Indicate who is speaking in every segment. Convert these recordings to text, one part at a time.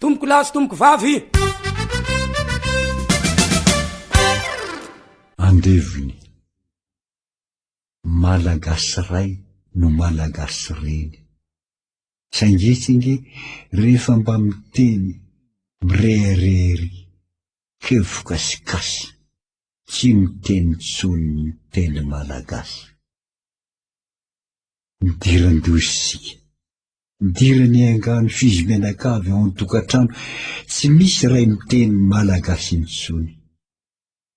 Speaker 1: Tompoko lahy sy tompoko vavy.
Speaker 2: Andevony. Malagasy ray no Malagasy reny. Saingy etsy ange rehefa mba miteny mirehareha ery, kevoka sy kasy, tsy miteny intsony ny teny Malagasy. Nidiran-doza isika. Nidiran'ny angano f'izy mianakavy ao an-tokantrano tsy misy ray miteny Malagasy intsony.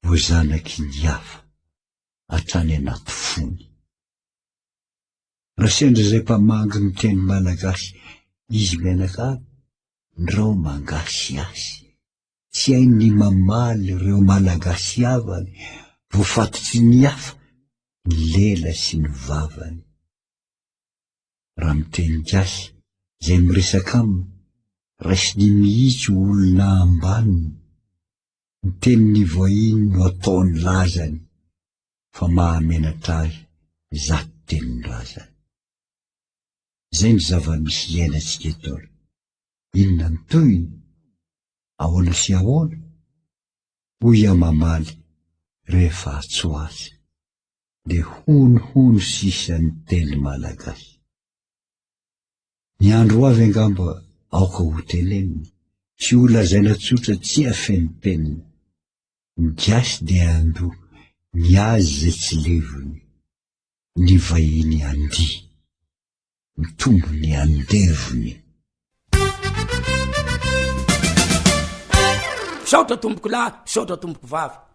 Speaker 2: Voazanaky ny hafa hatrany anaty fony. Raha sendra izay mpamangy miteny Malagasy izy mianakavy, ndrao mangasiasy. Tsy hainy ny mamaly ireo Malagasy havany voafatotry ny hafa ny lela sy ny vavany. Raha miteny gasy izay miresaka aminy, raisiny mihitsy ho olona ambaniny. Ny tenin'ny vahiny no ataony lazany fa mahamenatra ahy izato tenin-drazany. Izay no zava-misy iainantsika eto aloha. Inona ny tohiny? Ahoana sy ahoana? Hoy aho mamaly rehefa atsy ho atsy dia honohono sisa ny teny malagasy. Ny andro ho avy angamba aoka ho tenenina sy ho lazaina tsotra tsy afenimpenina. Ny gasy dia handoa ny azy izay tsy levony, ny vahiny handihy. Mitombo ny andevony.
Speaker 1: Misaotra tompoko lahy, misaotra tompoko vavy.